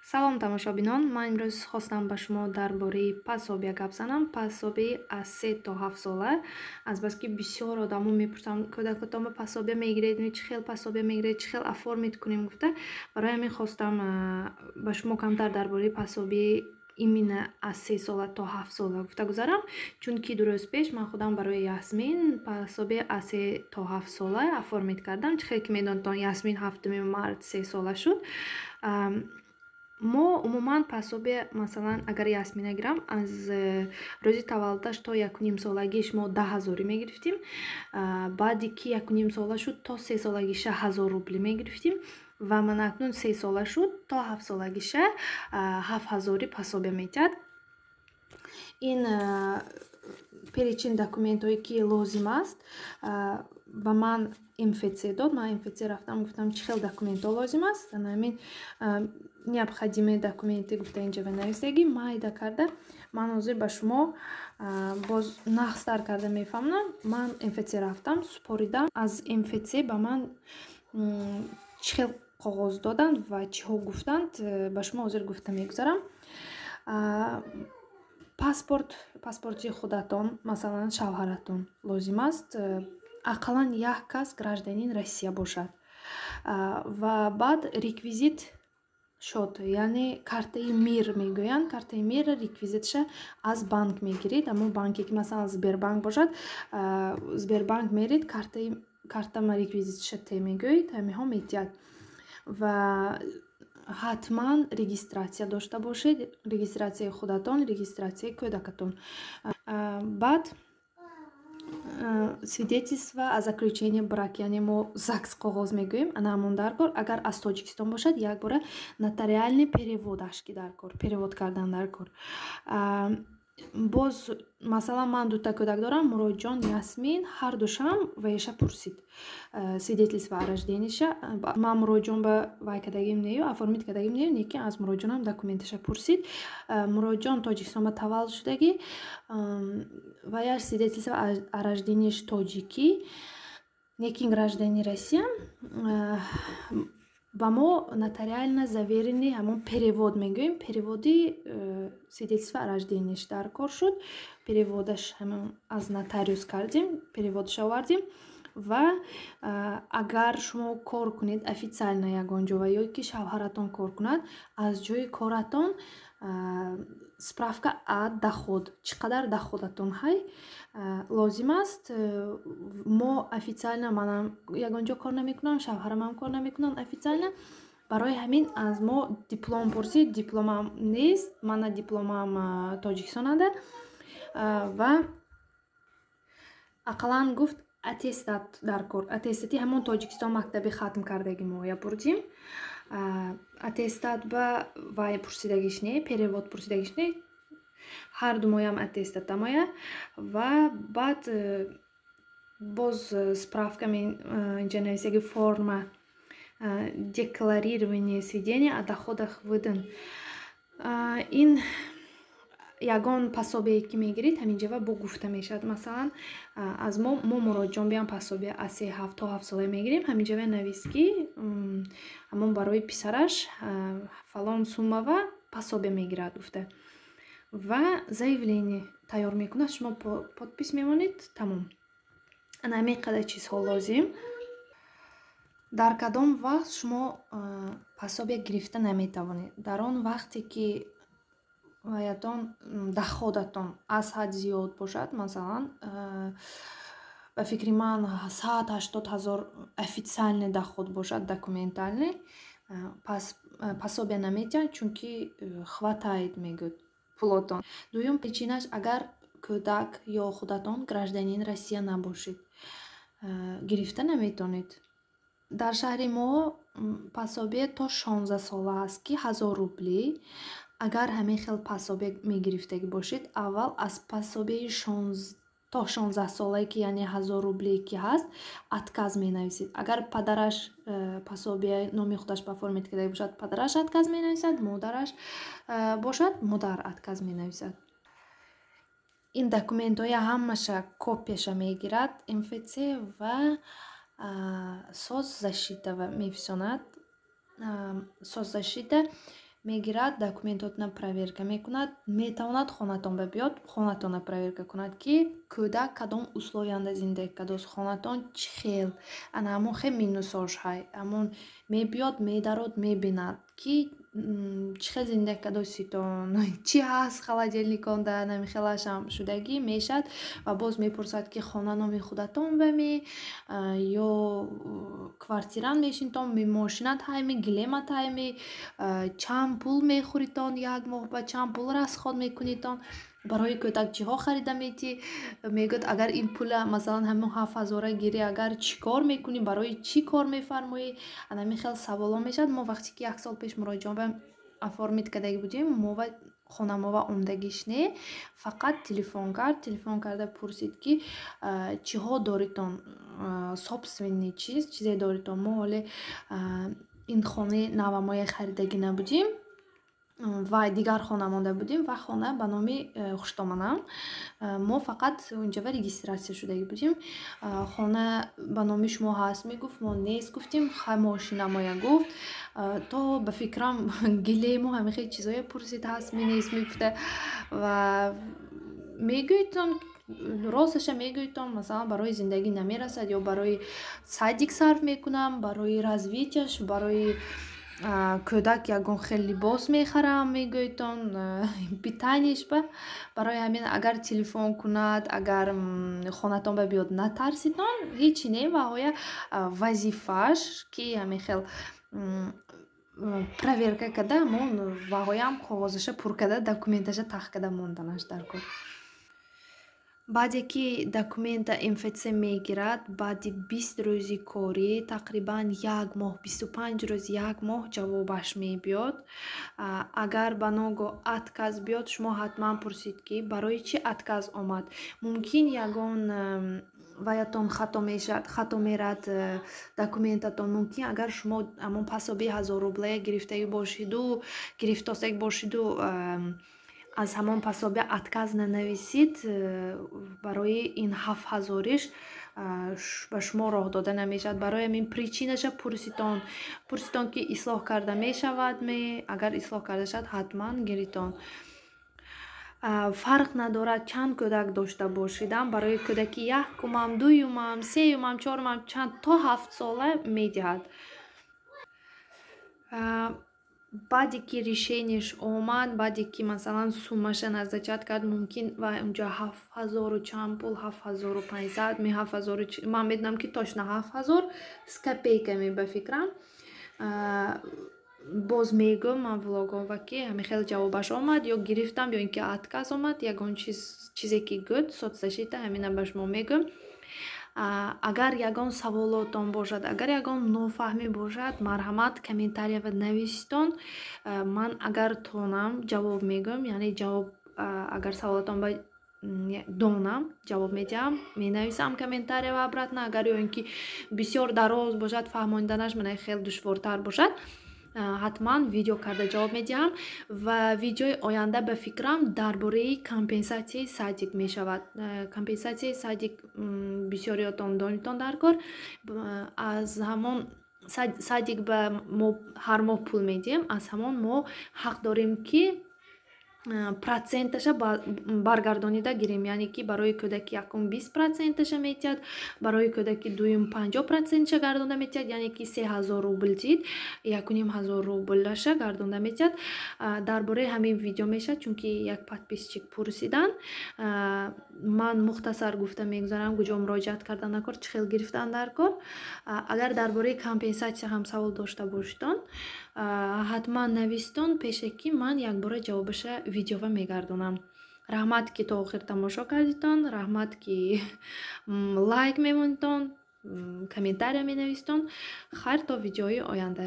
Салом, тамошобинон! Ман имрӯз хостам ба шумо дар бораи пособия гап занам, пособияи аз 3 то 7 сола. Азбаски бисёр одамо мепурсанд, кӯдакотон ба пособия мегиред, чӣ хел пособия мегиред, чӣ хел оформить кунем гуфта. Барои ҳамин хостам ба шумо камтар дар бораи пособияи именно аз 3 сола то 7 сола гуфта гузарам, чунки 2 рӯз пеш ман худам барои Ясмин пособия аз 3 то 7 сола оформить кардам. Чӣ хел ки медонед, Ясмин 7 март 3 сола шуд. Мо умуман пособия, масалан, агар Ясмина гирам, аз рӯзи таваллудаш то 1,5 солагиш мо 10 ҳазорӣ мегирифтим. Баъде ки 1,5 сола шуд, то 3 солагиша 1000 рубли мегирифтим ва ман акнун 3 сола шуд, то 7 солагиша 7000-ӣ пособия метиҳад. Ин перечень документҳое ки лозим аст, ба ман МФЦ дод. Ман МФЦ рафтам, гуфтам, чӣ хел документҳо лозим аст. Ҳамин необходимые документы гуфта, инҷа нависагӣ майда карда. Ман ҳозир ба шумо боз нағзтар карда мефаҳмонам. Ман МФЦ рафтам, супоридам. Аз МФЦ ба ман чӣ хел қоғоз доданд ва чиҳо гуфтанд, ба шумо ҳозир гуфта мегузарам. Паспорт, паспорти худатон, масалан, шавҳаратон лозим аст. Ақаллан як кас гражданин Россия бошад. Ва баъд реквизит счёт, яъне картаи Мир мегӯянд. Картаи Мир реквизитша аз банк мегиред. Ҳамон банке ки, масалан, Сбербанк бошад, Сбербанк меред, картаи картама реквизитша те мегӯед, ҳамиҳо метиҳад. Ва ҳатман регистрация дошта бошед: регистрацияи худатон, регистрацияи кӯдакатон. Баъд свидетельство о заключении брак, яъне мо ЗАГС қоғоз мегӯем, ана ҳамон дар кор. Агар аз Тоҷикистон бошад, якбора нотариальный переводаш ки дар кор, перевод кардан дар кор. Боз, масалан, ман дута кӯдак дорам, Муроҷон, Ясмин. Ҳардушам ваеша пурсид, свидетельство о рождениша. Ман Муроҷон ба вай кардагим нею, оформить кардагим нею, лекин аз Муроҷонам документаша пурсид. Муроҷон Тоҷикистон ба таваллуд шудагӣ, ваяш свидетельство о рожденияш тоҷикӣ, лекин гражданини Россия. Ба мо нотариально заверенный ҳамон перевод мегӯем, переводи свидетельство о рожденияш дар кор шуд. Переводаш ҳамон аз нотариус кардем, переводаш овардем. Ва агар шумо кор кунед официально ягон ҷо ва ё ки шавҳаратон кор кунад, аз ҷои коратон справка о доход, чӣ қадар доходатон ҳай, лозим аст. Мо официально, манам ягон ҷо кор намекунам, шавҳарамам кор намекунанд официально. Барои ҳамин аз мо диплом пурсид. Дипломам нест, мана дипломам Тоҷикистонада. Ва ақаллан гуфт, аттестат дар кор, аттестати ҳамон Тоҷикистон, мактаби хатм кардаги моя бурдим. Аттестат ба вай пурсидагиш не, перевод пурсидагиш не, ҳарду моям аттестата моя. Ва баъд боз справка инҷа нависаги, форма декларирование сведения о доходах выдан. Ин ягон пособие ки мегиред, ҳаминҷава бо гуфта мешавад. Масалан, аз мо Муроҷон биям, пособие аз се ҳафт то 7 сола мегирем. Ҳаминҷава навист, ки ҳамон барои писараш фалон суммава пособие мегирад гуфта. Ва заявление тайёр мекунад, шумо подпись мемонед, тамом. Ана ҳамин қадар чизҳо лозим. Дар кадом вақт шумо пособие гирифта наметавонед? Дар он вақте ки ваятон, доходатон аз ҳад зиёд бошад. Масалан, ба фикри ман, 180 000 официальный доход бошад, документальный, пас пособие наметиҳанд, чунки хватает мегӯяд пулотон. Дуюм причинаш: агар кӯдак ё худатон гражданин Россия набошед, гирифта наметавонед. Дар шаҳри мо пособие то 16 сола аст, ки 1000 рубли. Агар ҳамин хел пособие мегирифтагӣ бошед, аввал аз пособияи то 16 солае ки, яъне 1000 рубле ки ҳаст, отказ менависед. Агар падараш пособия номи худаш ба оформить карда бошад, падараш отказ менависад, модараш бошад, модар отказ менависад. Ин документҳоя ҳамаша копияша мегирад МФЦ ва соцзащита мефисонад. Соцзащита. Мегирад, документотона проверка мекунад, метавонад хонатон ба биёд, хонатона проверка кунад, ки кӯдак кадом условиянда зиндагӣ кардааст, хонатон чӣ хел. Ана ҳамон хел минусош ҳай. Ҳамон мебиёд, медарод, мебинад, ки чӣ хел зиндагӣ кардоситон, чӣ ҳаст холодильниконда, намихелашам шудагӣ мешавад. Ва боз мепурсад, ки хона номи худатон ба ме ё квартирант мешинтон, мошинат ҳайми, гилемат ҳайми, чанд пул мехӯритон як моҳ, ба чанд пул расход мекунитон, барои кӯдак чиҳо харида метӣ. Мегӯяд, агар ин пула, масалан, ҳамон 7000-а гирӣ, агар чӣ кор мекунӣ, барои чӣ кор мефармоӣ? Ана хел саволҳо мешавад. Мо вақте ки як сол пеш муроҷиат оформить кардагӣ будем, мо хонамова омдагиш не, фақат телефон кард. Телефон карда пурсид, ки чиҳо доритон, собственный чиз, чизе доритон. Мо ҳоле ин хонаи навамоя харидагӣ набудем ва дигар хона монда будем ва хона ба номи хуштоманам. Мо фақат унҷава регистрация шудагӣ будем. Хона ба номи шумо ҳаст, мегуфт, мо нест гуфтем. Хай, мошинамоя гуфт, то ба фикрам гилему ҳамин хел чизое пурсид, ҳаст ми, нест мегуфта. Ва мегӯедтон, росташа мегӯедтон, масалан, барои зиндагӣ намерасад ё барои садик сарф мекунам, барои развитияш, барои кӯдак ягон хел либос мехарам, мегӯедтон, питанияш ба. Барои ҳамин, агар телефон кунад, агар хонатон ба биёд, натарситон, ҳечи не. Ваҳоя вазифааш, ки ҳамин хел проверка карда, ҳамон ваҳоям коғозаша пур карда, документаша тах карда монданаш дар кор. Баъде ки документа МФЦ мегирад, баъди 20 рӯзи корӣ, тақрибан як моҳ, 25 рӯз, як моҳ ҷавобаш мебиёд. Агар ба ногоҳ отказ биёд, шумо ҳатман пурсид, ки барои чӣ отказ омад. Мумкин, ягон ваятон хато мешавад, хато мерад документатон. Мумкин, агар шумо ҳамон пособии 1000 рублая гирифтагӣ бошиду, гирифтосагӣ бошиду, аз ҳамон пособия отказ нанависид, барои ин 7000-иш ба шумо роҳ дода намешавад. Барои ҳамин причинаша пурситон, пурситон, ки ислоҳ карда мешавад ме. Агар ислоҳ карда шавад, ҳатман гиритон. Фарқ надорад, чанд кӯдак дошта бошидам, барои кӯдаки якумам, дуюмам, сеюмам, чорумам, чанд то 7-сола медиҳад. Баъде ки решенияш омад, баъде ки, масалан, суммаша назначать кард, мумкин ва унҷо 7000-у чанд пул, 7500 ми, 7000, ман медонам, ки точно 7000 с копейками, ба фикрам. Боз мегӯм ман влогова, ки ҳамин хел ҷавобаш омад ё гирифтам, ё ин ки отказ омад, ягон чиз, чизе ки гӯд соцзащита, ҳамина ба шумо мегӯм. Агар ягон саволотон бошад, агар ягон нофаҳмӣ бошад, марҳамат, комментариява нависитон. Ман агар тонам, ҷавоб мегӯям, яъне ҷавоб, агар саволотон ба донам, ҷавоб медиҳам, менависам комментариява обратно. Агар ё ин ки бисёр дароз бошад, фаҳмониданаш мана хел душвортар бошад, ҳатман видео карда ҷавоб медиҳам. Ва видеои оянда, ба фикрам, дар бораи компенсатсияи садик мешавад. Компенсатсияи садик бисёриётон донитон дар кор. Аз ҳамон садик ба мо ҳар моҳ пул медиҳем, аз ҳамон мо ҳақ дорем, ки проценташа баргардонида гирем, яъне ки барои кӯдаки якум 20 проценташа метиҳад, барои кӯдаки дуюм 50 проценташа гардонда метиҳад, яъне ки 3000 рубл дид, 1500 рублаша гардонда метиҳад. Дар бораи ҳамин видео мешавад, чунки як подписчик пурсиданд. Ман мухтасар гуфта мегузарам, куҷо муроҷиат кардан дар кор, чӣ хел гирифтан дар кор. Агар дар бораи компенсатсия ҳам савол дошта бошедон, ҳатман нависитон пешакӣ, ман якбора ҷавобаша видеова мегардонам. Раҳмат, ки то охир тамошо кардитон, раҳмат, ки лайк мемонитон, комментария менависитон. Хайр, то видеои оянда.